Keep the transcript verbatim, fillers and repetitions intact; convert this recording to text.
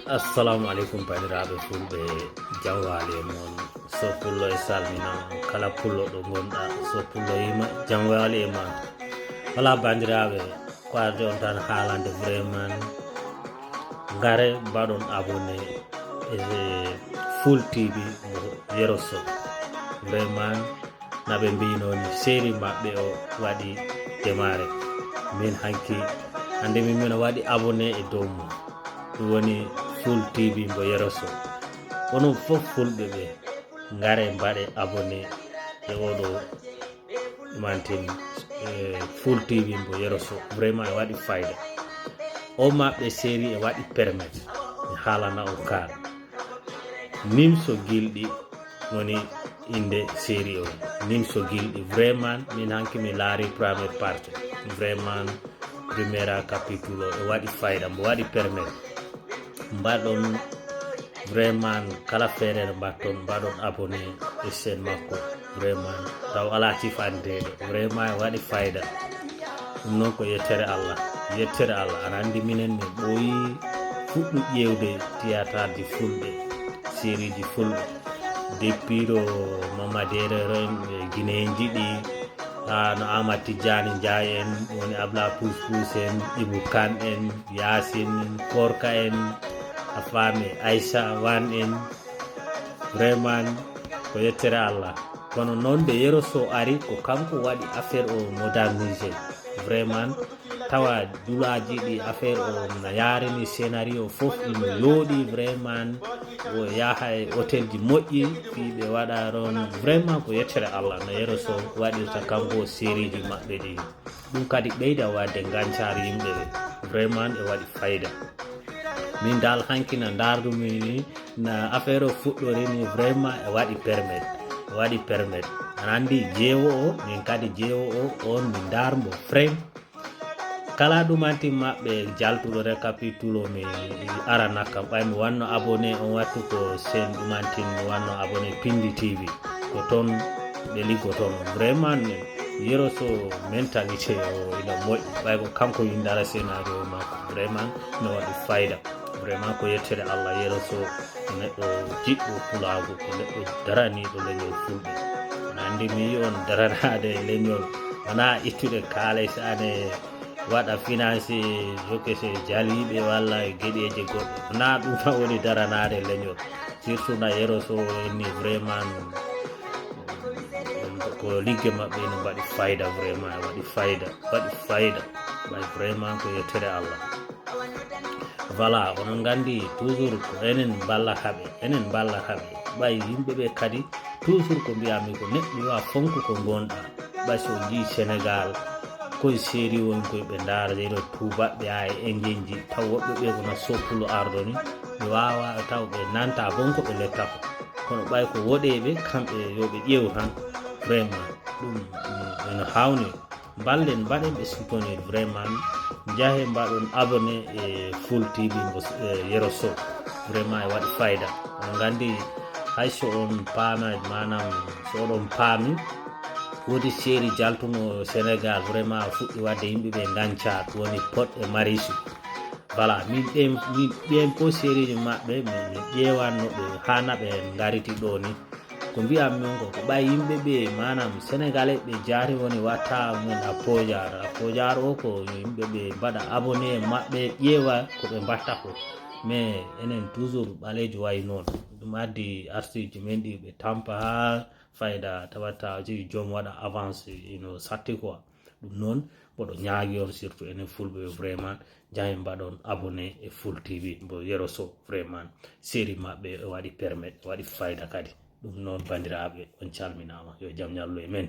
Assalamu aleykum, bandiraɓe fulɓe, jam waali e mon. So pullo e salminama, kala pullo ɗo gonɗa, so pullo yima, jam waali e ma. Wala bandiraɓe, ko arde on tan haalande vraiment. Ngare mbaɗon abonné e Full T V mo Yero Sow. Vraiment, na ɓe mbino ni série maɓɓe o waɗi démarré. Min hanki hande min mina waɗi abonné e dow mum. Ɗum woni Full T V mo Yero Sow. Onon fof fulɓe ɓe, ngare mbaɗe abonné e oɗo mantin e Full T V mo Yero Sow. Vraiment e waɗi fayda. O maɓɓe série e waɗi permettre. Mi haalana on kaal. Nimso gilɗi woni inde série o. Nimso gilɗi. Vraiment, min hanki mi laari première partie. Vraiment, primera capitule o e waɗi fayda, mbo waɗi permettre. Mbaɗon vraiment kala feere nde mbaɗton, mbaɗon abonné e chaîne makko. Vraiment, taw alaa cifandeede. Vraiment, e waɗi fayda. Ɗum noon ko yettere Allah. Yettere Allah. Aɗa anndi minen min ɓooyi fuɗɗu ƴeewde théâtre ji fulɓe, série ji fulɓe. Depuis ɗo Mama Derero en, e Guinéen ji ɗi, haa no Amat Tijjani Njaay en, woni Abla Pouspous en, Ibu Kan en, Yaasin en, Korka en, a faami, Aïcha Wan en. Vraiment, ko yettere Allah. Kono noon nde Yero Sow ari, ko kanko waɗi affaire o modernisé. Vraiment, tawa dulaaji ɗi affaire o na yaarini scénario fof ina yooɗi. Vraiment, o yaha e hôtel ji moƴƴi, fii ɓe waɗa ɗon. Vraiment, ko yettere Allah no Yero Sow waɗirta kanko série ji maɓɓe ɗi. Ɗum kadi ɓeyda waɗde gancaar yimɓe ɓe. Vraiment, e waɗi fayda. Min dal hanki na ndaardumi ni, na affaire o fuɗɗori ni, vraiment e waɗi permettre. E waɗi permettre. Aɗa anndi jeewo o, min kadi jeewo o, on min ndaar mbo frame. Kala ɗumantin maɓɓe jaltuɗo récapitule o mi arana kam. Ɓay mi wanno abonné on wattu ko sen ɗumantin mi wanno abonné Pindi T V. Ko toon ɓe liggotono. Vraiment, Yero Sow mentalité o ina moƴƴi. Ɓay ko kanko windara scénario makko. Vraiment, no waɗi fayda. Vraiment, ko yettere Allah, Yero Sow ko neɗɗo jiɗɗo pulaagu, ko neɗɗo daraniiɗo leñol fulɓe. Aɗa anndi mi yi on daranaade e leñol, wonaa ittude kaalis ane waɗa financé, jokkese jaliiɓe walla e geɗeeje goɗɗe. Wonaa ɗum tan woni daranaade leñol. Surtout na Yero Sow en ni vraiment, ko ligge maɓɓe ene mbaɗi fayda, vraiment e waɗi fayda, waɗi fayda. Ɓay vraiment ko yettere Allah. Voilà, onon nganndi toujours ko enen mballa haɓe, enen mballa haɓe. Ɓay yimɓe ɓe kadi toujours ko mbiyami ko neɗɗo yo a fonku ko ngonɗa. Ɓay so njii Sénégal, koye série woni koye ɓe ndaara ɗeɗo tuubaɓɓe haa e Indien ji, taw woɓɓe ɓe ko na soppulo ardo ni, ɓe waawa taw ɓe nanta bon ko ɓe letta ko. Kono ɓay ko woɗeeɓe, kamɓe yo ɓe ƴeew tan. Vraiment, ɗum, ɗum ene hawni. Mballen, mbaɗen ɓe soutenir vraiment. Njahe mbaɗon abonné e Full T V mo, e, Yero Sow. Vraiment e waɗi fayda. On nganndi hay so on paama, maanaam so oɗon paami, woodi série jaltuno Sénégal, vraiment fuɗɗi waɗde yimɓe ɓe gancaar, woni Pod e Marichou. Voilà, min ɓen, min ɓen ko série ji maɓɓe, min, min ƴeewanno ɓe, haa na ɓe ngariti ɗo ni. Ko mbiyam min ko, ko ɓay yimɓe ɓe, maanaam Sénégalais ɓe jaari woni watta men a Poojaar. A Poojaar o ko yimɓe ɓe mbaɗa abonné maɓɓe, ƴeewa ko ɓe mbatta ko. Mais enen toujours ɓaleejo wayi noon. Ɗum addi artiste men ɗi ɓe tampa haa fayda tawata jii joom waɗa avance ino satti quoi. Ɗum noon, mboɗo ñaagi on surtout enen fulɓe vraiment, njahen mbaɗon abonné e Full T V mbo Yero Sow vraiment. Série maɓɓe e waɗi permettre, e waɗi fayda kadi. Ɗum noon, bandiraɓe, on calminama. Yo jam ñallu e men.